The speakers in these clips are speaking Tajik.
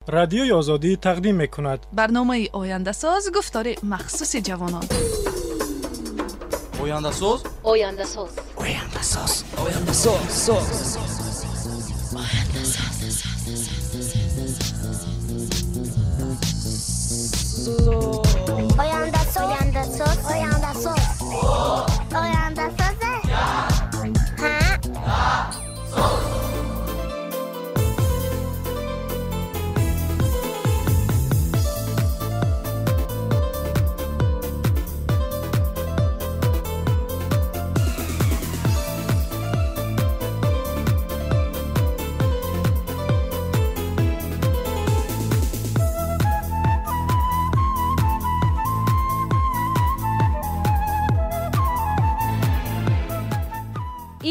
Радиои Озодӣ тақдим мекунад. Барномаи ояндасоз, гуфтори махсуси ҷавонон. Ояндасоз, ояндасоз, ояндасоз, ояндасоз, ояндасоз. Ояндасоз, ояндасоз, ояндасоз, ояндасоз.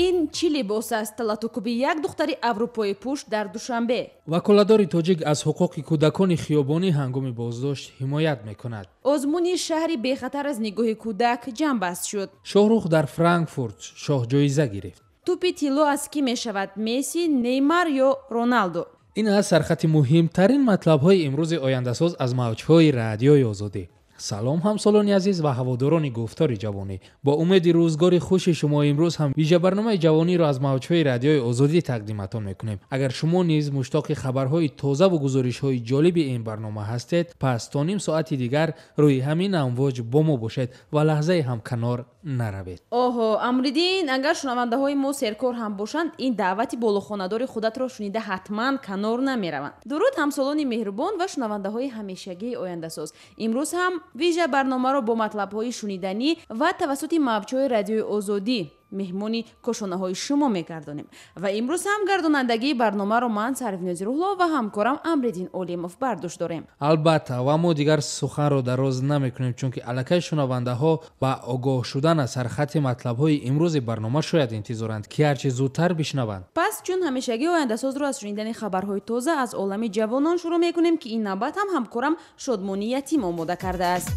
Ин чӣ либос аст? Латукуби як духтари аврупоипӯш дар Душанбе. Ваколадори тоҷик аз ҳуқуқи кӯдакони хиёбонӣ ҳангоми боздошт ҳимоят мекунад. Озмуни шаҳри бехатар аз нигоҳи кӯдак ҷамъбаст шуд. Шоҳрух дар Франкфурт шоҳҷоиза гирифт. Тӯпи тилло аз кӣ мешавад? Месси, Неймар ё Роналдо? Ин аз сархати муҳимтарин матлабҳои имрӯзи ояндасоз аз мавҷҳои Радиои Озодӣ. Салом, ҳамсолони азиз ва ҳаводорони гуфтори ҷавонӣ. Бо умеди рӯзгори хуши шумо имрӯз ҳам вижабарномаи ҷавониро аз мавҷҳои Радиои Озодӣ тақдиматон мекунем. Агар шумо низ муштоқи хабарҳои тозаву гузоришҳои ҷолиби ин барнома ҳастед, пас то ним соати дигар рӯи ҳамин амвоҷ бо мо бошед ва лаҳзае ҳам канор наравед. Оҳо, Амриддин, агар шунавандаҳои мо серкор ҳам бошанд, ин даъвати болохонадори худатро шунида ҳатман канор намераванд. Дуруд, ҳамсолони меҳрубон ва шунавандаҳои ҳамешагии ояндасоз. Имрӯз ҳам вижа барномаро бо матлабҳои шуниданӣ ва тавассути мавҷҳои Радиои Озодӣ меҳмони кошонаҳои шумо мегардонем. Ва имрӯз ҳам гардонандагии барномаро ман, Сарвинози Рӯҳло, ва ҳамкорам Амриддин Олимов бар дӯш дорем. Албатта, ва мо дигар суханро дароз намекунем, чунки аллакай шунавандаҳо ба огоҳ шудан аз сархати матлабҳои имрӯзи барнома шояд интизоранд, ки ҳарчи зудтар бишнаванд. Пас чун ҳамешагӣ ояндасозро аз шунидани хабарҳои тоза аз олами ҷавонон шурӯъ мекунем, ки ин навбат ҳам ҳамкорам Шодмонӣ Ятим омода кардааст.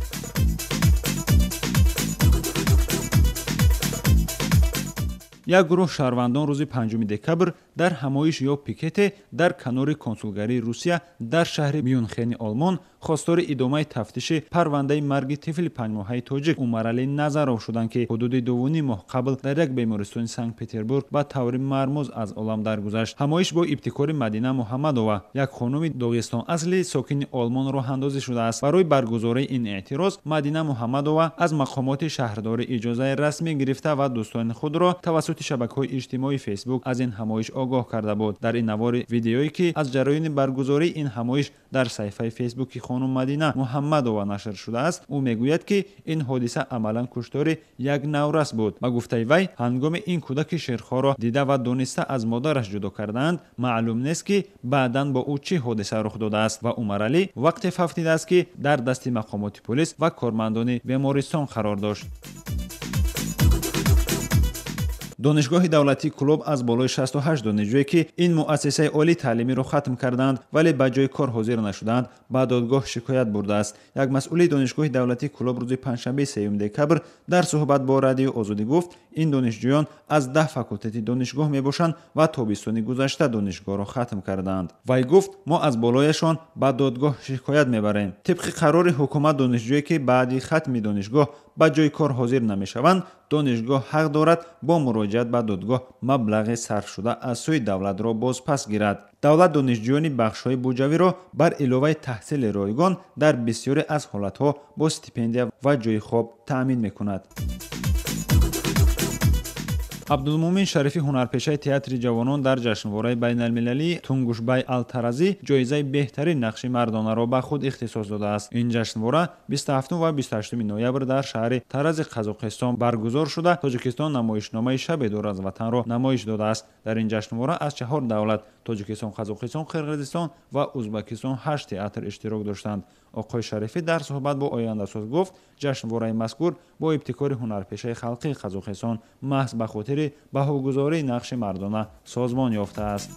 Як гурӯҳ шаҳрвандон рӯзи 5 декабр дар ҳамоиш ё пикете дар канори консулгарии Русия дар шаҳри Мюнхени Олмон хостори идомаи тафтиши парвандаи марги тифли панҷмоҳаи тоҷик Умаралӣ Назаров шуданд, ки ҳудуди 2.5 моҳ қабл дар як бемористони Санкт-Петербург ба таври мармуз аз олам даргузашт. Ҳамоиш бо ибтикори Мадина Муҳаммадова, як хонуми доғистон-асли сокини Олмон, роҳандозӣ шудааст. Барои баргузории ин эътироз Мадина Муҳаммадова аз мақомоти шаҳрдорӣ иҷозаи расмӣ гирифта ва дӯстони худро тавассути шабакаҳои иҷтимоии Фейсбук аз ин ҳамоиш огоҳ карда буд. Дар ин навори видеое, ки аз ҷараёни баргузории ин ҳамоиш дар саҳифаи Фейсбуки хонум Мадина Муҳаммадова нашр шудааст, ӯ мегӯяд, ки ин ҳодиса амалан куштори як наврас буд. Ба гуфтаи вай, ҳангоми ин кӯдаки шерхоро дида ва дониста аз модараш ҷудо кардаанд, маълум нест, ки баъдан бо ӯ чӣ ҳодиса рух додааст ва Умаралӣ вақте фавтидааст, ки дар дасти мақомоти полис ва кормандони бемористон қарор дошт. Донишгоҳи давлатии Кӯлоб аз болои 68 донишҷӯе, ки ин муассисаи олии таълимиро хатм карданд, вале ба ҷои кор ҳозир нашуданд, ба додгоҳ шикоят бурдааст. Як масъули донишгоҳи давлатии Кӯлоб рӯзи панҷшанбе 3 декабр дар суҳбат бо Радиои Озодӣ гуфт, ин донишҷӯён аз 10 факултети донишгоҳ мебошанд ва тобистони гузашта донишгоҳро хатм карданд. Вай гуфт, мо аз болояшон ба додгоҳ шикоят мебарем. Тибқи қарори ҳукумат, донишҷӯе, ки баъди хатми донишгоҳ ба ҷои кор ҳозир намешаванд, донишгоҳ ҳақ дорад бо муроҷиат ба додгоҳ маблағи сарфшуда аз сӯи давлатро бозпас гирад. Давлат донишҷӯёни бахшҳои буҷавиро бар иловаи таҳсили ройгон дар бисёре аз ҳолатҳо бо стипендия ва ҷои хоб таъмин мекунад. Абдулмумин Шарифи, ҳунарпешаи театри ҷавонон, дар ҷашнвораи байналмилалии Тунгушбай Алтаразӣ ҷоизаи беҳтарин нақши мардонаро ба худ ихтисос додааст. Ин ҷашнвора 27 ва 28 ноябр дар шаҳри Тарази Қазоқистон баргузор шуда, Тоҷикистон намоишномаи Шабе дур аз ватанро намоиш додааст. Дар ин ҷашнвора аз 4 давлат Тоҷикистон, Қазоқистон, Қирғизистон ва Узбакистон 8 театр иштирок доштанд. Оқои Шарифӣ дар суҳбат бо ояндасоз гуфт, ҷашнвораи мазкур бо ибтикори ҳунарпешаи халқии Қазоқистон маҳз ба хотири баҳогузории нақши мардона созмон ёфтааст.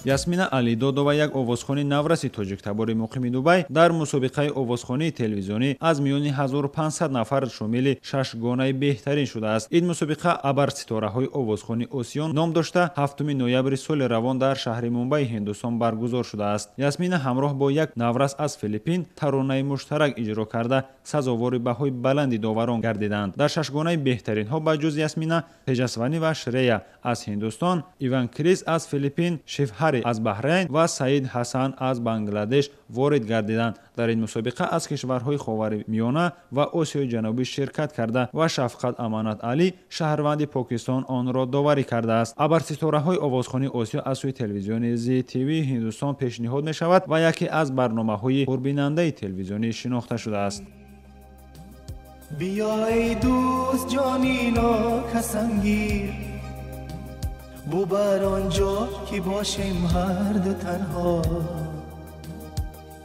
Ясмина Алидодова, як овозхони навраси тоҷиктабори муқими Дубай, дар мусобиқаи овозхонии телевизионӣ аз миёни 1500 нафар шомили шашгонаи беҳтарин шудааст. Ин мусобиқа абарситораҳои овозхони Осиё ном дошта, 7 ноябри соли равон дар шаҳри Мумбаи Ҳиндустон баргузор шудааст. Ясмина ҳамроҳ бо як наврас аз Филиппин таронаи муштарак иҷро карда, сазовори баҳои баланди доварон гардиданд. Дар шашгонаи беҳтаринҳо ба ҷуз Ясмина, Теҷасвани ва Шрея аз Ҳиндустон, Иван Крис аз Филиппин, Шифҳари аз Баҳрайн ва Саид Ҳасан аз Бангладеш ворид гардиданд. Дар ин мусобиқа аз кишварҳои Ховари Миёна ва Осиёи Ҷанубӣ ширкат карда ва Шафқат Аманат Алӣ, шаҳрванди Покистон, онро доварӣ кардааст. Абарситораҳои овозхонии Осиё аз сӯи телевизиони Зи ТВ Ҳиндустон пешниҳод мешавад ва яке аз барномаҳои пурбинандаи телевизионӣ шинохта шудааст. Биё эй дӯст, ҷони нокасангир, бубар онҷо ки бошем ҳар ду танҳо,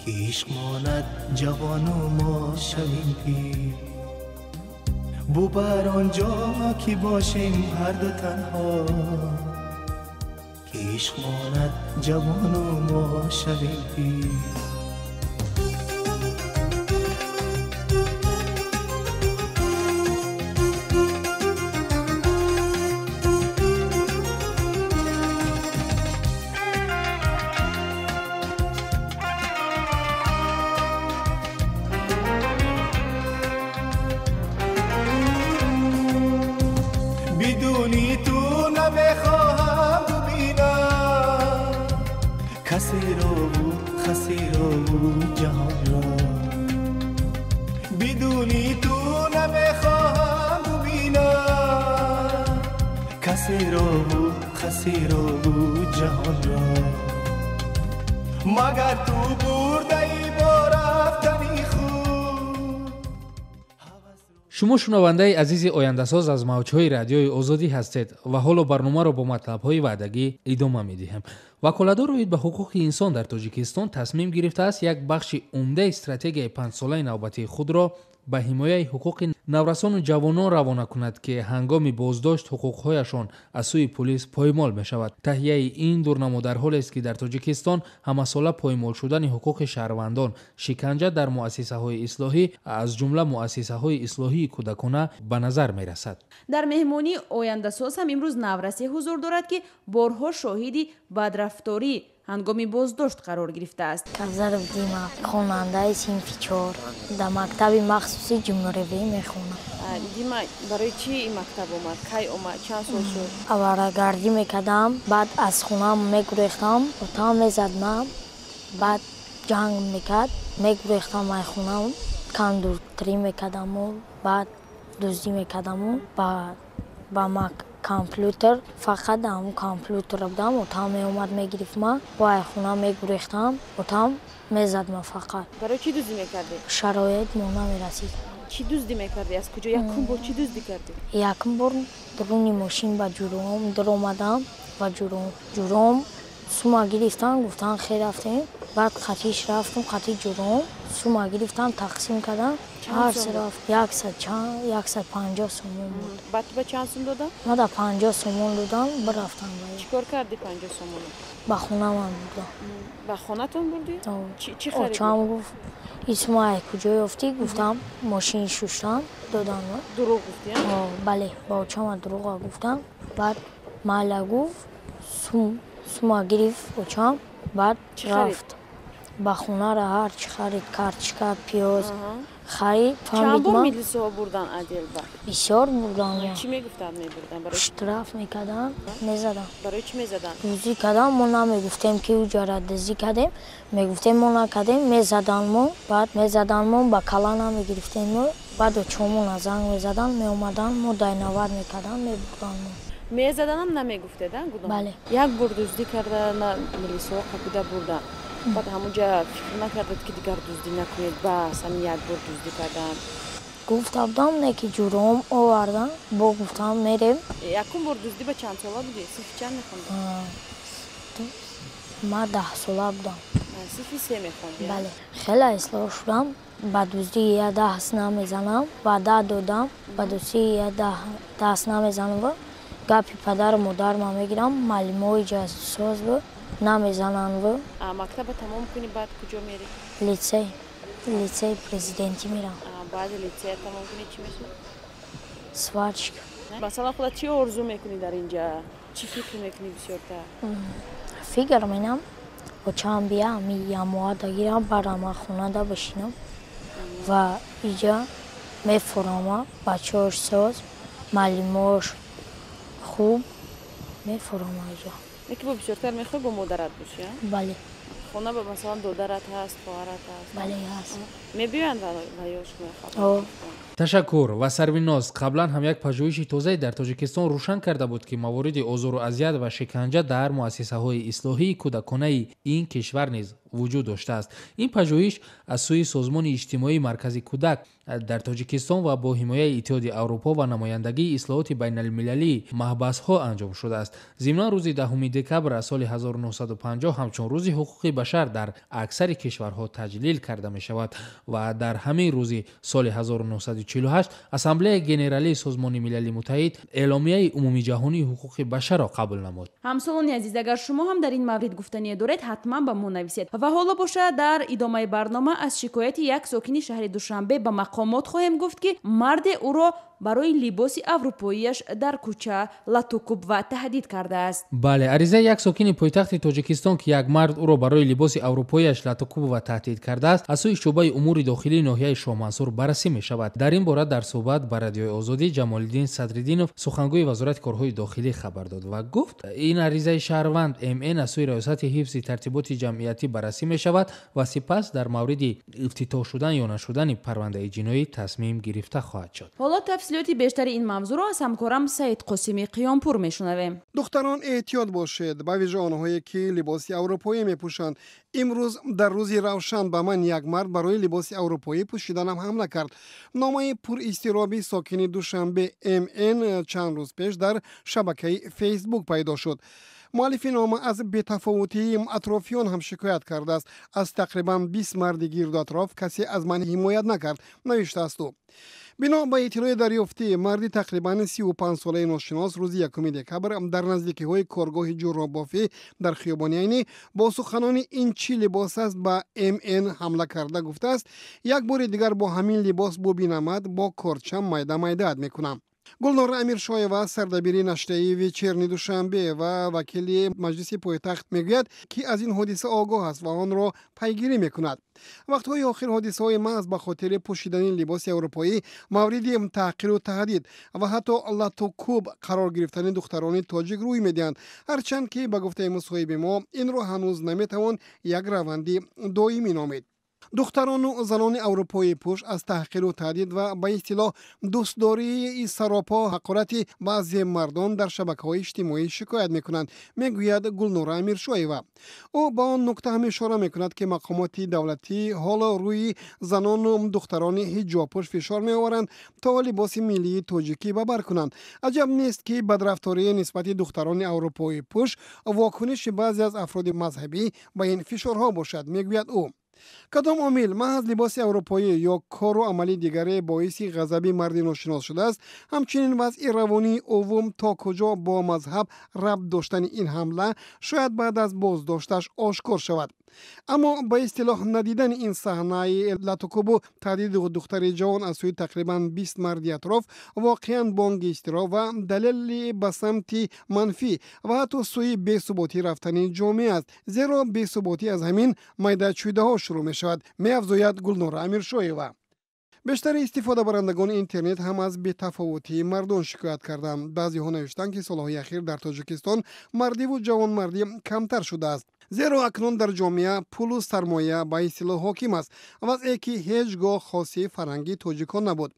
ки ишқ монад ҷавону мо шавем пир. Бубар онҷо ки бошем ҳар ду танҳо, ки ишқ монад ҷавону мо шавем пир. Бидуни ту намехоҳам бубинам касеро хасеро ҷаҳонро. Бидуни ту намехоҳам бубинам касеро хасеро ҷаҳонро. Магар ту бурдаи бо рафтани худ. Шумо шунавандаи азизи ояндасоз аз мавҷҳои радиои Озодӣ ҳастед ва ҳоло барномаро бо матлабҳои ваъдагӣ идома медиҳем. Ваколатдор оид ба ҳуқуқи инсон дар Тоҷикистон тасмим гирифтааст як бахши умдаи стратегияи панҷсолаи навбатии худро ба ҳимояи ҳуқуқи наврасону ҷавонон равона кунад, ки ҳангоми боздошт ҳуқуқҳояшон аз сӯи пулис поймол мешавад. Таҳияи ин дурнамо дар ҳолест, ки дар Тоҷикистон ҳамасола поймол шудани ҳуқуқи шаҳрвандон, шиканҷа дар муассисаҳои ислоҳӣ, аз ҷумла муассисаҳои ислоҳии кӯдакона ба назар мерасад. Дар меҳмонии ояндасоз ҳам имрӯз наврасе ҳузур дорад, ки борҳо шоҳиди бадрафторӣ ҳангоми боздошт қарор гирифтааст. Кавзаров Дима, хонандаи синфи 4, дар мактаби махсуси ҷумҳуриявӣ мехонам. Дима, барои чӣ ин мактаб омад? Кай омад? Чанд сол шуд? Аварагардӣ мекардам, баъд аз хонаам мегурехтам, отам мезад ман, баъд ҷанг мекард, мегурехтам аз хонаам, кондукторӣ мекардаму, баъд дуздӣ мекардаму, ба компютер, фақат ҳамун компютер будам, отам меомад мегирифт ман, бо ай хона мегурехтам, отам мезад ман фақат. Барои чӣ дуздӣ мекардӣ? Шароит мо намерасид. Чӣ дуздӣ мекардӣ? Аз куҷо? Якум бор чӣ дуздӣ кардӣ? Якум бор дуруни мошин ба ҷуром дуромадам, ба ҷуром сума гирифтан, гуфтан хе рафтем, баъд қатиш рафтам, қати ҷуром сума гирифтан, тақсим кардам. Ҳар се рафт 150 сомон буд. Баъд ту ба чанд сум додам? Ма да 50 сомон додам, бирафтам. Чӣ кор кардӣ 50 сомонро? Ба хонамам бурдам. Ба хонатон бурдӣ? Чӣ харидӣ? Очам гуфт, ин сума ай куҷо ёфтӣ? Гуфтам, мошин шуштам, додам. Дурӯғ гуфтӣ? Бале, ба очама дурӯға гуфтам. Баъд майла гуфт, сума гирифт очам, баъд рафт. Ба хонара ҳар чӣ харид, картошка, пиёз харид. Чанд бор милисаҳо бурдан аделба? Бисёр бурдан. Чӣ мегуфтанд мебурдан? Штраф мекарданд, мезаданд. Барои чӣ мезаданд? Дуздӣ кардам, мо намегуфтем ки уҷара дуздӣ кардем, мегуфтем мо накардем, мезаданд мо, баъд мезаданд мо, ба кала намегирифтем мо, баъд очомона занг мезаданд, меомаданд, мо дайнавар мекарданд, мебурданд мо. Мезаданам намегуфтед, а гуноҳ? Бале. Як бор дуздӣ карда, милисаҳо қапида бурдан. Баъд ҳамунҷа фикр накардед, ки дигар дуздӣ накунед, бас ҳамин як бор дуздӣ кардан? Гуфта будам, не ки ҷуром овардан, бо гуфтам мерем. Якум бор дуздӣ ба чанд сола будӣ? Синфи чанд мехондӣ? Ман 10 сола будам. Синфи 3 мехондӣ? Бале. Хеле ислоҳ шудам, ба дуздӣ я даст намезанам, ваъда додам, ба дуздӣ я даст намезанам. Гапи падару модарма мегирам, муаллимҳо иҷа соз бу, намезананд бу. Мактаба тамом кунӣ, баъд куҷо мерӣ? Литсей. Литсеи президентӣ мерам. Баъди литсея тамом кунӣ, чӣ мешавӣ? Сварщик. Масалан, худат чӣ орзу мекунӣ дар инҷа? Чӣ фикр мекунӣ бисёртар? Фикр менам, очаам бия, ами ямоада гирам, барама хонада бишинам ва иҷа мефурама, бачаҳош соз, муаллимош хуб, мефурама иҷа. Яке бо бисёртар мехоҳӣ бо модарат бошӣ, а? Бале. Хона ба масалан додарат ҳаст, хоҳарат ҳаст? Бале, ҳаст. Мебиёянд ва ё шумо хабар? Ташаккур. Ва Сарвиноз, қаблан ҳам як пажӯҳиши тозае дар Тоҷикистон рӯшан карда буд, ки мавориди озору азият ва шиканҷа дар муассисаҳои ислоҳии кӯдаконаи ин кишвар низ вуҷуд доштааст. Ин пажӯҳиш аз сӯи Созмони иҷтимоии Маркази кӯдак дар Тоҷикистон ва бо ҳимояи Иттиҳоди Аврупо ва намояндагии ислоҳоти байналмилалии маҳбасҳо анҷом шудааст. Зимнан, рӯзи 10 декабр аз соли 1950 ҳамчун рӯзи ҳуқуқи башар дар аксари кишварҳо таҷлил карда мешавад ва дар ҳамин рӯзи соли 1948 Ассамблеяи Генералии Созмони Милали Муттаҳид Эъломияи умумиҷаҳонии ҳуқуқи башарро қабул намуд. Ҳамсолони азиз, агар шумо ҳам дар ин маврид гуфтание доред, ҳатман ба мо нависед. Ва ҳоло бошад, дар идомаи барнома аз шикояти як сокини шаҳри Душанбе ба мақомот хоҳем гуфт, ки марде ӯро барои либоси аврупоияш дар кӯча латукуб ва таҳдид кардааст. Бале, аризаи як сокини пойтахти Тоҷикистон, ки як мард ӯро барои либоси аврупоияш латукуб ва таҳдид кардааст, аз сӯи шӯъбаи умури дохилии ноҳияи Шоҳмансур баррасӣ мешавад. Дар ин бора дар суҳбат ба Радиои Озодӣ Ҷамолиддин Садриддинов, сухангӯи Вазорати корҳои дохилӣ, хабар дод ва гуфт, ин аризаи шаҳрванд МН аз сӯи Раёсати ҳифзи тартиботи ҷамъиятӣ баррасӣ мешавад ва сипас дар мавриди ифтитоҳ шудан ё нашудани парвандаи ҷиноӣ тасмим гирифта хоҳад шуд. Ҳоло тафсилоти бештари ин мавзӯъро аз ҳамкорам Саид Қосими Қиёмпур мешунавем. Духтарон, эҳтиёт бошед, ба вижа онҳое, ки либоси аврупоӣ мепӯшанд. Имрӯз дар рӯзи равшан ба ман як мард барои либоси аврупоӣ пӯшиданам ҳамла кард. Номаи пуристироби сокини Душанбе МН чанд рӯз пеш дар шабакаи Фейсбук пайдо шуд. Муаллифи нома аз бетафовутии атрофиён ҳам шикоят кардааст. Аз тақрибан 20 марди гирду атроф касе аз ман ҳимоят накард, навиштааст ӯ. Бино ба иттилои дарёфтӣ, марди тақрибан 35-солаи ношинос рӯзи 1 декабр дар наздикиҳои коргоҳи ҷурробофӣ дар хиёбони Айнӣ бо суханони «ин чӣ либос аст» ба МН ҳамла карда гуфтааст: «Як бори дигар бо ҳамин либос бубинамад, бо корчам майда майдаат мекунам». Гулнора Амиршоева, сардабири нашрияи «Вечерний Душанбе» ва вакили маҷлиси пойтахт, мегӯяд, ки аз ин ҳодиса огоҳ аст ва онро пайгирӣ мекунад. Вақтҳои охир ҳодисаҳои маҳз ба хотири пӯшидани либоси аврупоӣ мавриди таҳқиру таҳдид ва ҳатто латукуб қарор гирифтани духтарони тоҷик рӯй медиҳанд, ҳарчанд ки, ба гуфтаи мусоҳиби мо, инро ҳанӯз наметавон як раванди доимӣ номид. Духтарону занони аврупоӣ пӯш аз таҳқиру таҳдид ва ба истилоҳ дӯстдории саропо ҳақорати баъзе мардон дар шабакаҳои иҷтимоӣ шикоят мекунанд, мегӯяд Гулнора Амиршоева. Ӯ ба он нукта ҳам ишора мекунад, ки мақомоти давлатӣ ҳоло рӯи занону духтарони ҳиҷобпӯш фишор меоваранд, то либоси миллии тоҷикӣ ба бар кунанд. Аҷаб нест, ки бадрафторӣ нисбати духтарони аврупоӣ пӯш вокуниши баъзе аз афроди мазҳабӣ ба ин фишорҳо бошад, мегӯяд ӯ. Кадом омил, маҳз либоси аврупоӣ ё кору амали дигаре, боиси ғазаби марди ношинос шудааст, ҳамчунин вазъи равонии ӯвум то куҷо бо мазҳаб рабт доштани ин ҳамла шояд баъд аз боздошташ ошкор шавад. Аммо ба истилоҳ надидани ин саҳнаи латукубу таҳдиди духтари ҷавон аз сӯи тақрибан 20 марди атроф воқеан бонги изтироб ва далели ба самти манфӣ ва ҳатто сӯи бесуботӣ рафтани ҷомеа аст, зеро бесуботӣ аз ҳамин майдачӯйдаҳо шурӯъ мешавад, меафзояд Гулнора Амиршоева. Бештари истифодабарандагони интернет ҳам аз бетафовутии мардон шикоят карданд. Баъзеҳо навиштанд, ки солҳои ахир дар Тоҷикистон мардиву ҷавонмардӣ камтар шудааст, зеро акнун дар ҷомеа пулу сармоя ба истилоҳ ҳоким аст, вазъе ки ҳеҷ гоҳ хоси фарҳанги тоҷикон набуд.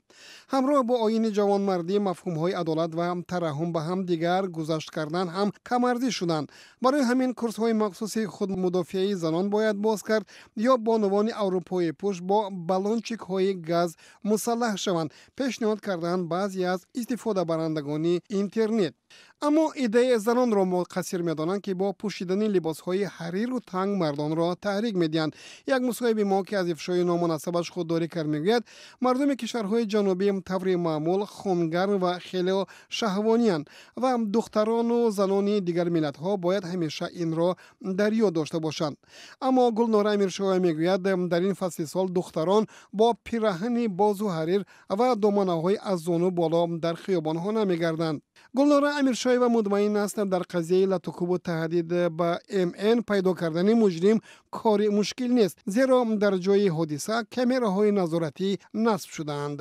Ҳамроҳ бо оини ҷавонмардӣ мафҳумҳои адолат ва тараҳҳум ба ҳам дигар гузашт кардан ҳам камарзиш шуданд. Барои ҳамин курсҳои махсуси худмудофиаи занон бояд боз кард ё бонувони аврупоӣ пӯш бо баллончикҳои газ мусаллаҳ шаванд, пешниҳод карданд баъзе аз истифодабарандагони интернет. Аммо иддаи занонро муқассир медонанд, ки бо пӯшидани либосҳои ҳариру танг мардонро таҳрик медиҳанд. Як мусоҳиби мо, ки аз ифшои ному насабаш худдорӣ кард, мегӯяд, мардуми кишварҳои ҷанубӣ таври маъмул хунгарм ва хеле шаҳвониянд ва духтарону занони дигар миллатҳо бояд ҳамеша инро дар ёд дошта бошанд. Аммо Гулнора Амиршоева мегӯяд, дар ин фасли сол духтарон бо пираҳани бозу ҳарир ва доманаҳои аз зону боло дар хиёбонҳо намегарданд. Гулнора Амиршоева мутмаин аст, дар қазияи латукубу таҳдид ба МН пайдо кардани муҷрим кори мушкил нест, зеро дар ҷои ҳодиса камераҳои назоратӣ насб шудаанд.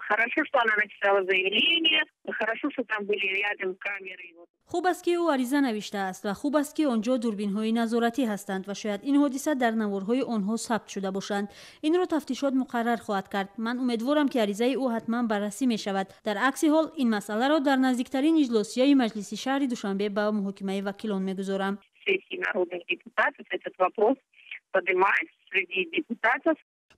Хорошо, что она написала заявление, хорошо, что там были рядом камеры. Хуб аст, ки ӯ ариза навиштааст, ва хуб аст, ки он ҷо дурбинҳои назоратӣ ҳастанд ва шояд ин ҳодиса дар наворҳои онҳо сабт шуда бошанд. Инро тафтишот муқаррар хоҳад кард. Ман умедворам, ки аризаи ӯ ҳатман баррасӣ мешавад. Дар акси ҳол ин масъаларо дар наздиктарин иҷлосияи маҷлиси шаҳри Душанбе ба муҳокимаи вакилон мегузорам. Сессии народных депутатов этот вопрос поднимать среди депутатов.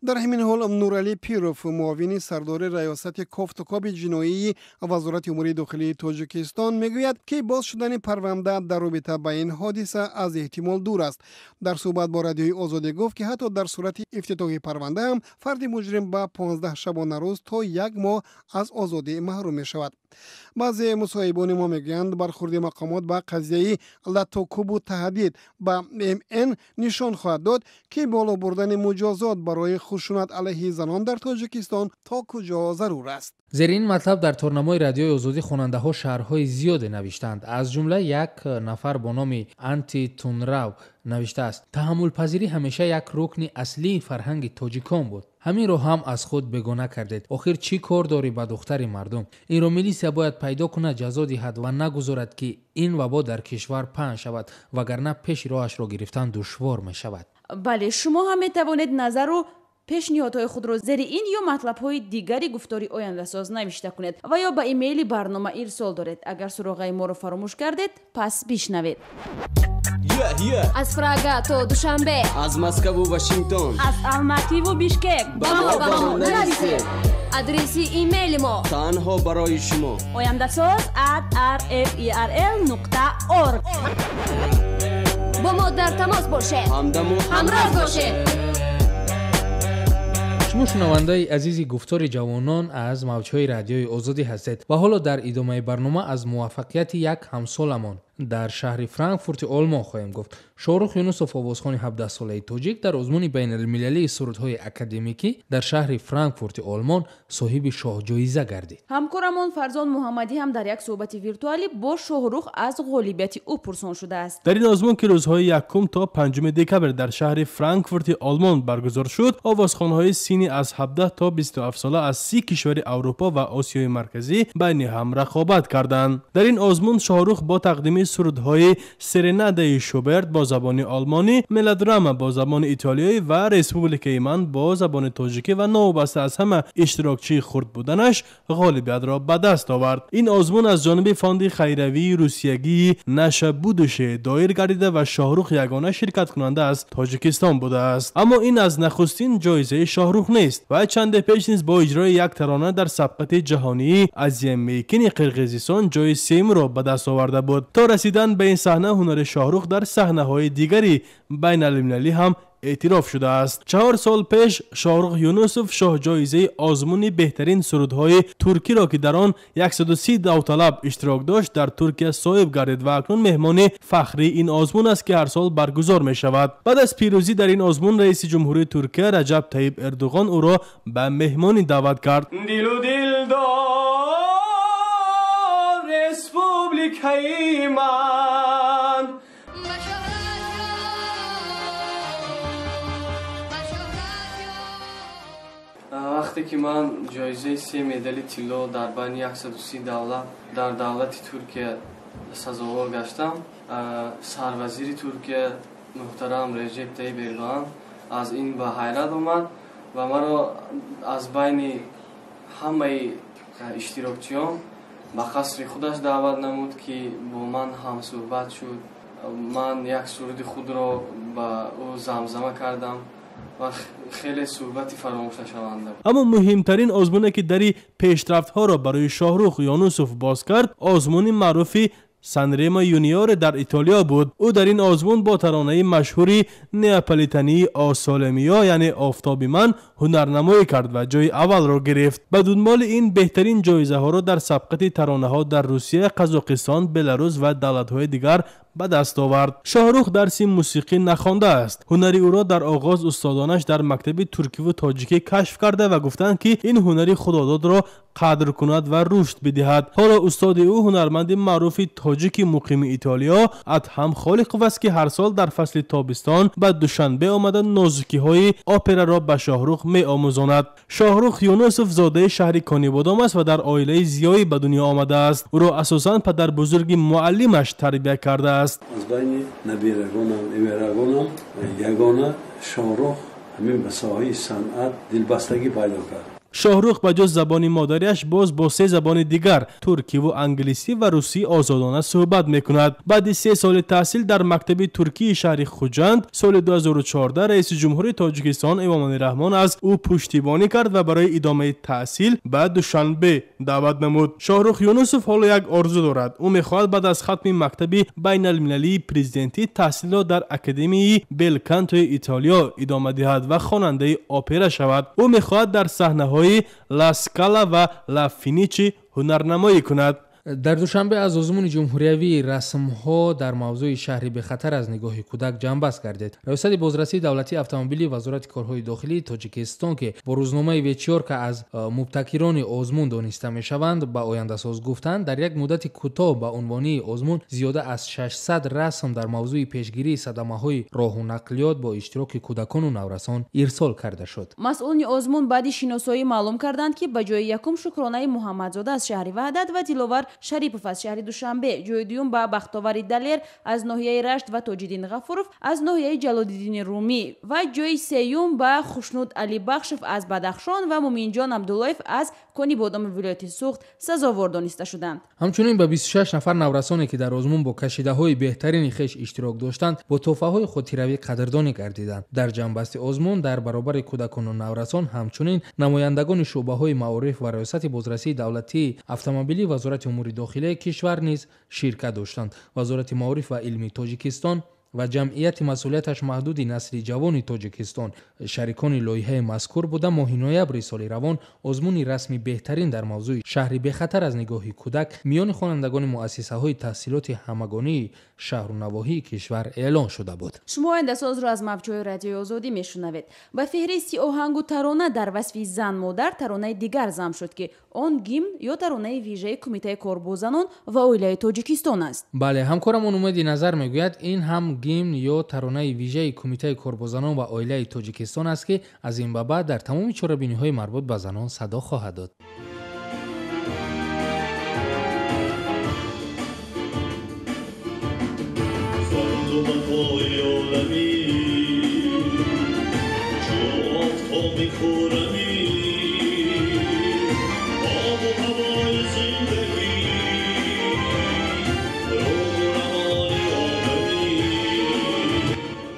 Дар ҳамин ҳол Нуралӣ Пиров, муовини сардори раёсати кофтукоби ҷиноии Вазорати умури дохилии Тоҷикистон, мегӯяд, ки боз шудани парванда дар робита ба ин ҳодиса аз эҳтимол дур аст. Дар суҳбат бо Радиои Озодӣ гуфт, ки ҳатто дар сурати ифтитоҳи парванда ҳам фарди муҷрим ба 15 шабонарӯз то як моҳ аз озодӣ маҳрум мешавад. Баъзе мусоҳибони мо мегӯянд, бархурди мақомот ба қазияи латукубу таҳдид ба МН нишон хоҳад дод, ки боло бурдани муҷозот барои хушунат алайҳи занон дар Тоҷикистон то куҷо зарур аст. Зери ин матлаб дар торнамои Радиои Озодӣ хонандаҳо шарҳҳои зиёде навиштанд. Аз ҷумла як нафар бо номи Анти Тунрав навиштааст: таҳаммулпазирӣ ҳамеша як рукни аслии фарҳанги тоҷикон буд. Ҳаминро ҳам аз худ бегона кардед. Охир чӣ кор дорӣ ба духтари мардум? Инро милисия бояд пайдо кунад, ҷазо диҳад ва нагузорад, ки ин вабо дар кишвар паҳн шавад, вагарна пеши роҳашро гирифтан душвор мешавад. Бале, шумо ҳам метавонед назару пешниҳодҳои худро зери ин ё матлабҳои дигари гуфтори ояндасоз навишта кунед ва ё ба имейли барнома ирсол доред. Агар суроғаи моро фаромӯш кардед, пас бишнавед. Аз Прага то Душанбе, аз Москаву Вашингтон, аз Алмативу Бишкек ба мо нависед. Адреси имейли мо танҳо барои шумо: ояндасоз@rferl.org. Бо мо дар тамос бошед, ҳамдаму ҳамроз бошед. Шумо шунавандаи азизи гуфтори ҷавонон аз мавҷҳои Радиои Озодӣ ҳастед ва ҳоло дар идомаи барнома аз муваффақияти як ҳамсоламон дар шаҳри Франкфурти Олмон хоҳем гуфт. Шоҳрух Юнусов, овозхони 17-солаи тоҷик, дар озмуни байналмилалии сурудҳои академикӣ дар шаҳри Франкфурти Олмон соҳиби шоҳҷоиза гардид. Ҳамкорамон Фарзон Муҳаммадӣ ҳам дар як суҳбати виртуалӣ бо Шоҳрух аз ғолибияти ӯ пурсон шудааст. Дар ин озмун, ки рӯзҳои 1 то 5 декабр дар шаҳри Франкфурти Олмон баргузор шуд, овозхонҳои синни аз 17 то 27 сола аз 30 кишвари Аврупо ва Осиёи Марказӣ байни ҳам рақобат карданд. Дар ин озмун Шоҳрух бо тақдими сурудҳои Серенадаи Шуберт бо забони олмонӣ, Мелодрама бо забони итолиёӣ ва Республикаи ман бо забони тоҷикӣ ва новобаста аз ҳама иштирокчии хурд буданаш ғолибиятро ба даст овард. Ин озмун аз ҷониби фонди хайравии русиягии Наша будуше доир гардида ва Шоҳрух ягона ширкаткунанда аз Тоҷикистон будааст. Аммо ин аз нахустин ҷоизаи Шоҳрух нест ва чанде пеш низ бо иҷрои як тарона дар сабқати ҷаҳонии Азия Мейкини Қирғизистон ҷои сеюмро ба даст оварда буд. То расидан ба ин саҳна ҳунари Шоҳрух дар саҳнаҳои дигари байналмилалӣ ҳам эътироф шудааст. 4 сол пеш Шоҳрух Юнусов шоҳҷоизаи озмуни беҳтарин сурудҳои туркиро, ки дар он 130 довталаб иштирок дошт, дар Туркия соҳиб гардид ва акнун меҳмони фахрии ин озмун аст, ки ҳар сол баргузор мешавад. Баъд аз пирӯзӣ дар ин озмун раиси ҷумҳурии Туркия Раҷаб Таиб Эрдуғон ӯро ба меҳмонӣ даъват кард. Дилу дилдор, республикаи ман. Вақте ки ман ҷоизаи 3 медали тилло дар байни 130 давлат дар давлати Туркия сазовор гаштам, сарвазири Туркия муҳтарам Реҷеб Таиб Эрдоған аз ин ба ҳайрат омад ва маро аз байни ҳамаи иштирокчиён ба қасри худаш даъват намуд, ки бо ман ҳамсӯҳбат шуд. Ман як суруди худро ба ӯ замзама кардам Ва хеле суҳбати фаромӯшнашаванда. Аммо муҳимтарин озмуне ки дари пешрафтҳоро барои Шоҳрух Юнусов боз кард, озмуни маъруфи Санремо Юниоре дар Итолиё буд. Ӯ дар ин озмун бо таронаи машҳури неаполитании «О соле мио», яъне «Офтоби ман», ҳунарнамоӣ кард ва ҷои аввалро гирифт. Ба дунболи ин беҳтарин ҷоизаҳоро дар сабқати таронаҳо дар Русия, Қазоқистон, Беларус ва давлатҳои дигар ба даст овард. Шоҳрух дарси мусиқӣ нахондааст. Ҳунари ӯро дар оғоз устодонаш дар мактаби туркиву тоҷикӣ кашф карда ва гуфтанд, ки ин ҳунари худододро қадр кунад ва рушд бидиҳад. Ҳоло устоди ӯ ҳунарманди маъруфи тоҷики муқими Итолиё Адҳам Холиқов аст, ки ҳар сол дар фасли тобистон ба Душанбе омада нозукиҳои операро ба Шоҳрух меомӯзонад. Шоҳрух Юнусов зодаи шаҳри Конибодом аст ва дар оилаи зиёӣ ба дунё омадааст. Ӯро асосан падарбузурги муаллимаш тарбия кардааст. Аз байни набирагонам, эмерагонам ягона Шоҳрух ҳамин ба соҳаи санъат дилбастагӣ пайдо кард. Шоҳрух ба ҷуз забони модариаш боз бо се забони дигар, туркиву англисӣ ва русӣ, озодона суҳбат мекунад. Баъди 3 соли таҳсил дар мактаби туркии шаҳри Хуҷанд, соли 2014 раиси ҷумҳури Тоҷикистон Эмомалӣ Раҳмон аз ӯ пуштибонӣ кард ва барои идомаи таҳсил ба Душанбе даъват намуд. Шоҳрух Юнусов ҳоло як орзу дорад. Ӯ мехоҳад баъд аз хатми мактаби байналмилалии президентӣ таҳсилро дар Академияи Белкантои Итолиё идома диҳад ва хонандаи опера шавад. Ӯ мехоҳад дар саҳнаҳои Ла Скала ва Ла Финичи ҳунарнамоӣ кунад. Дар Душанбе аз озмуни ҷумҳуриявии расмҳо дар мавзӯи шаҳри бехатар аз нигоҳи кӯдак ҷамъбаст гардид. Раёсати бозрасии давлатии автомобилии Вазорати корҳои дохилии Тоҷикистон, ки бо рӯзномаи Вечёрка аз мубтакирони озмун дониста мешаванд, ба ояндасоз гуфтанд, дар як муддати кӯтоҳ ба унвонии озмун зиёда аз 600 расм дар мавзӯи пешгирии садамаҳои роҳу нақлиёт бо иштироки кӯдакону наврасон ирсол карда шуд. Масъулони озмун баъди шиносоӣ маълум карданд, ки ба ҷои якум Шукронаи Муҳаммадзода аз шаҳри Ваҳдат ва Диловар Шарипов аз шаҳри Душанбе, ҷои дуюм ба Бахтовари Далер аз ноҳияи Рашт ва Тоҷиддин Ғафуров аз ноҳияи Ҷалолиддини Румӣ ва ҷои сеюм ба Хушнуд Алибахшов аз Бадахшон ва Муминҷон Абдуллоев аз Конибодоми вилояти Суғд сазовор дониста шуданд. Ҳамчунин ба 26 нафар наврасоне, ки дар озмун бо кашидаҳои беҳтарини хеш иштирок доштанд, бо тӯҳфаҳои хотиравӣ қадрдонӣ гардиданд. Дар ҷамъбасти озмун дар баробари кӯдакону наврасон ҳамчунин намояндагони шӯъбаҳои маориф ва Раёсати бозрасии давлатии автомобилии Вазорати умури дохилияи кишвар низ ширкат доштанд. Вазорати маориф ва илми Тоҷикистон ва ҷамъияти масъулияташ маҳдуди насли ҷавони Тоҷикистон шарикони лоиҳаи мазкур буда, моҳи ноябри соли равон озмуни расми беҳтарин дар мавзӯи шаҳри бехатар аз нигоҳи кӯдак миёни хонандагони муассисаҳои таҳсилоти ҳамагонии шаҳру навоҳии кишвар эълон шуда буд. Шумо ояндасозро аз мавҷҳои Радиои Озодӣ мешунавед. Ба феҳристи оҳангу тарона дар васфи зан модар таронаи дигар зам шуд, ки он гимн ё таронаи вижаи Кумитаи кор бо занон ва оилаи Тоҷикистон аст. Бале, ҳамкорамон Умеди Назар мегӯяд, ин ҳам гимн ё таронаи вижаи Кумитаи кор бо занон ва оилаи Тоҷикистон аст, ки аз ин ба баъд дар тамоми чорабиниҳои марбут ба занон садо хоҳад дод.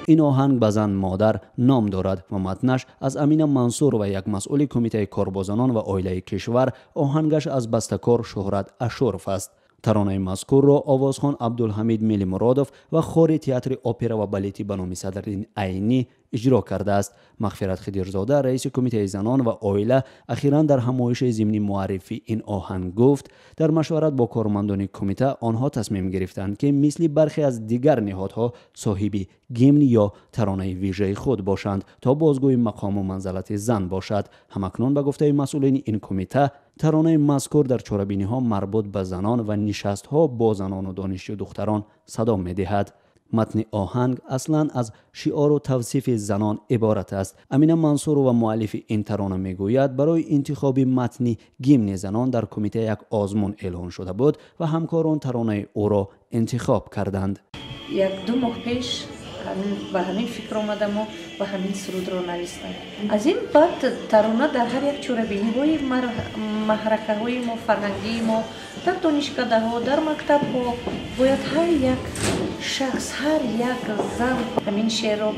Ин оҳанг ба зан модар ном дорад ва матнаш аз Амина Мансурова, як масъули Кумитаи кор бо занон ва оилаи кишвар, оҳангаш аз бастакор Шуҳрат Ашуров аст. Таронаи мазкурро овозхон Абдулҳамид Мелимуродов ва хори театри опера ва балети ба номи Садриддин Айнӣ иҷро кардааст. Мағфират Хидирзода, раиси Кумитаи занон ва оила, ахиран дар ҳамоиши зимни муаррифӣ ин оҳанг гуфт, дар машварат бо кормандони кумита онҳо тасмим гирифтанд, ки мисли бархе аз дигар ниҳодҳо соҳиби гимн ё таронаи вижаи худ бошанд, то бозгӯи мақому манзалати зан бошад. Ҳамакнун ба гуфтаи масъулини ин кумита, таронаи мазкур дар чорабиниҳо марбут ба занон ва нишастҳо бо занону донишҷӯ духтарон садо медиҳад. Матни оҳанг аслан аз шиору тавсифи занон иборат аст. Амина Мансурова, муаллифи ин тарона, мегӯяд, барои интихоби матни гимни занон дар кумита як озмун эълон шуда буд ва ҳамкорон таронаи ӯро интихоб карданд. Як-ду моҳ пеш ба ҳамин фикр омадаму ва ҳамин сурудро навистам. Аз ин баъд тарона дар ҳар як чорабиниҳои маҳракаҳои мо, фарҳангии мо, дар донишкадаҳо, дар мактабҳо бояд ҳар як шахс, ҳар як зан ҳамин шеърро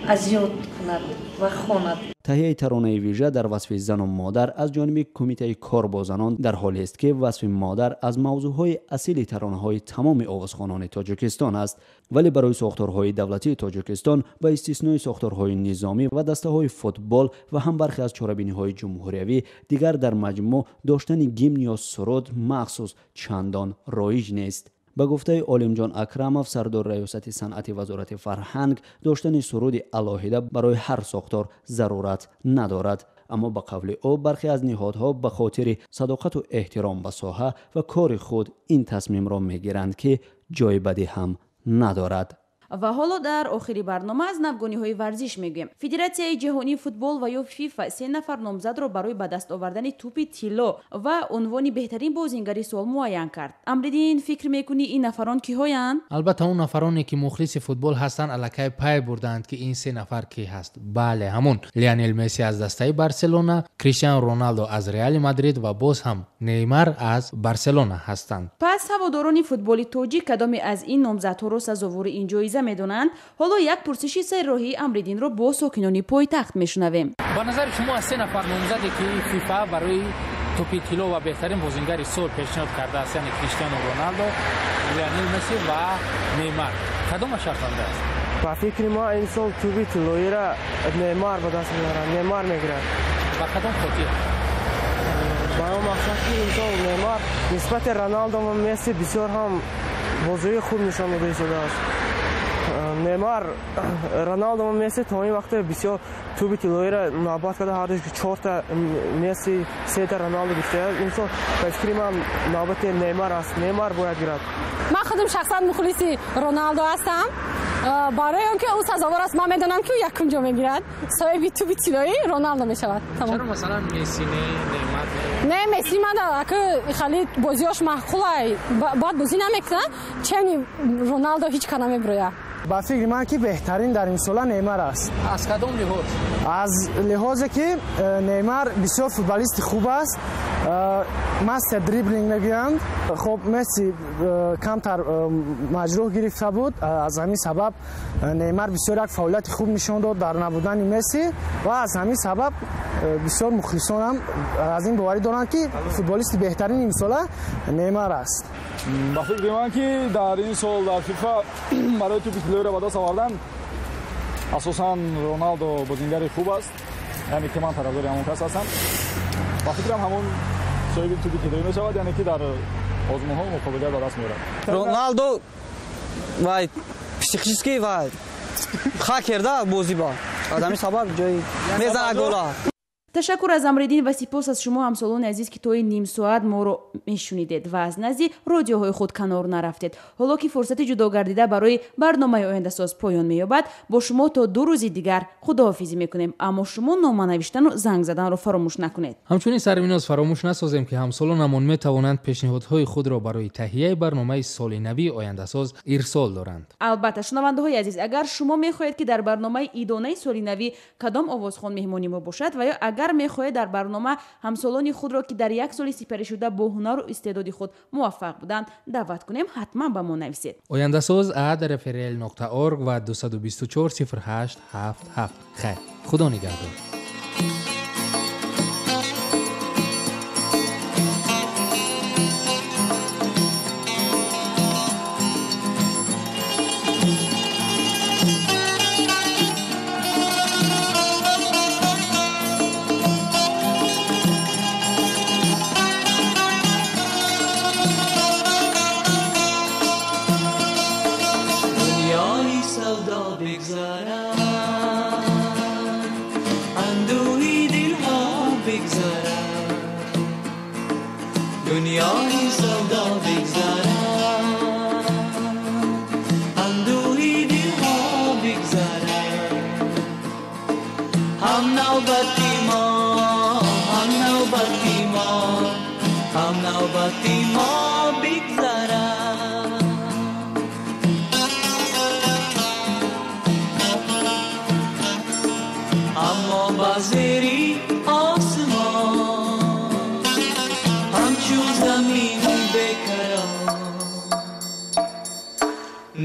аз ёд кунад ва хонад. Таҳияи таронаи вижа дар васфи зану модар аз ҷониби Кумитаи кор бо занон дар ҳолест, ки васфи модар аз мавзӯъҳои асили таронаҳои тамоми овозхонони Тоҷикистон аст. Вале барои сохторҳои давлатии Тоҷикистон ба истиснои сохторҳои низомӣ ва дастаҳои футбол ва ҳам бархе аз чорабиниҳои ҷумҳуриявӣ дигар дар маҷмӯъ доштани гимн ё суруд махсус чандон роиҷ нест. Ба гуфтаи Олимҷон Акрамов, сардори раёсати санъати Вазорати фарҳанг, доштани суруди алоҳида барои ҳар сохтор зарурат надорад. Аммо ба қавли ӯ бархе аз ниҳодҳо ба хотири садоқату эҳтиром ба соҳа ва кори худ ин тасмимро мегиранд, ки ҷои бадӣ ҳам надорад. Ва ҳоло дар охири барнома аз навгониҳои варзиш мегӯем. Федератсияи ҷаҳонии футбол ва ё ФИФА 3 нафар номзадро барои ба даст овардани тӯпи тилло ва унвони беҳтарин бозингари сол муайян кард. Амриддин, фикр мекунӣ ин нафарон киҳоянд? Албатта, он нафароне ки мухлиси футбол ҳастанд, аллакай пай бурдаанд, ки ин 3 нафар ки ҳаст. Бале, ҳамон Лионел Месси аз дастаи Барселона, Криштиану Роналдо аз Реали Мадрид ва боз ҳам Неймар аз Барселона ҳастанд. Пас ҳаводорони футболи тоҷик кадоме аз ин номзадҳоро сазовори ин ҷоиза медонанд? Ҳоло як пурсиши сайроҳии Амриддинро бо сокинони пойтахт мешунавем. Ба назари шумо аз 3 нафар номзаде ки ФИФА барои тӯпи тилло ва беҳтарин бозингари сол пешниҳод кардааст, яъне Криштиану Роналдо, Лионел Месси ва Неймар, кадомаш арзанда аст? Ба фикри ма ин сол тӯпи тиллоиро Неймар ба даст меорад, Неймар мегирад. Ба кадом хотир? Ба он мақсад ки ин сол Неймар нисбати Роналдо ва Месси бисёр ҳам бозии хуб нишон дода истодааст. Неймар, Роналдо ва Месси то ин вақте бисёр тӯби тиллоиро навбат карда, ҳар душ 4та Месси, 3та Роналдо гирифтааст. Ин сол ба фикри ман навбати Неймар аст. Неймар бояд гирад. Ман худам шахсан мухлиси Роналдо ҳастам. Барои он ки ӯ сазовор аст, ман медонам ки ӯ якум ҷо мегирад. Соҳиби тӯби тиллоӣ Роналдо мешавад. Чаро масалан Месси не, Неймар не? Не, Месси ман ака хеле бозиҳош маъқулай, бад бозӣ намекунад. Чени Роналдо ҳеҷ ка намебирояд. Ба фикри ман ки беҳтарин дар ин сола Неймар аст. Аз кадом лиҳоз? Аз лиҳозе ки Неймар бисёр футболисти хуб аст, мастер дриблинг мегӯянд. Хоб, Месси камтар маҷрӯҳ гирифта буд, аз ҳамин сабаб Неймар бисёр як фаъолияти хуб нишон дод дар набудани Месси ва аз ҳамин сабаб бисёр мухлисонам аз ин боварӣ доранд, ки футболисти беҳтарини ин сола Неймар аст. Ба фикри ман ки дар ин сол дар ФИФА барои тӯпи тиллоиро ба даст овардан асосан Роналдо бозингари хуб аст, яъне ки ман тарафдори ҳамон кас ҳастам. Ба фикрам ҳамон соҳиби тӯпи тиллоӣ мешавад, яъне ки дар озмунҳо муқобилият ба даст меорад. Роналдо вай психически вай хакер да бозӣ ба аз ҳамин сабаб ҷои мезанад гола. Ташаккур аз Амриддин ва сипос аз шумо ҳамсолони азиз, ки то ин ним соат моро мешунидед ва аз назди радиоҳои худ канор нарафтед. Ҳоло ки фурсати ҷудо гардида барои барномаи ояндасоз поён меёбад, бо шумо то 2 рӯзи дигар худоҳофизӣ мекунем. Аммо шумо нома навиштану занг заданро фаромӯш накунед. Ҳамчунин Сарвиноз, фаромӯш насозем, ки ҳамсолонамон метавонанд пешниҳодҳои худро барои таҳияи барномаи соли навии ояндасоз ирсол доранд. Албатта, шунавандаҳои азиз, агар шумо мехоҳед, ки дар барномаи идонаи соли навӣ кадом овозхон меҳмони мо бошад ва ё агар мехоҳед дар барнома ҳамсолони худро, ки дар як соли сипаришуда бо ҳунару истеъдоди худ муваффақ буданд, даъват кунем, ҳатман ба мо нависед. Ояндасоз @rfrl.org ва 224 08 77. Хайр, худо нигаҳдор. دنیای سودا بگذرد، اندوهی دلها بگذرد، هم نوبتی ما، هم نوبتی ما، هم نوبتی ما بگذرد. اما با زیری آسمان همچون زمین بکران،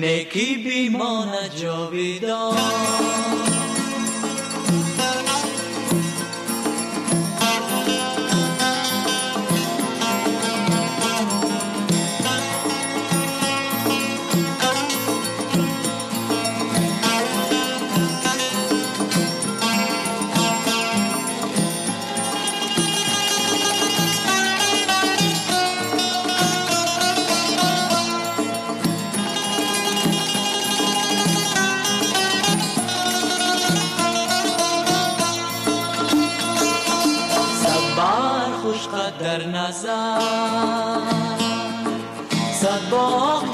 نیکی بیماند جاویدان. дар назар. Сад боғ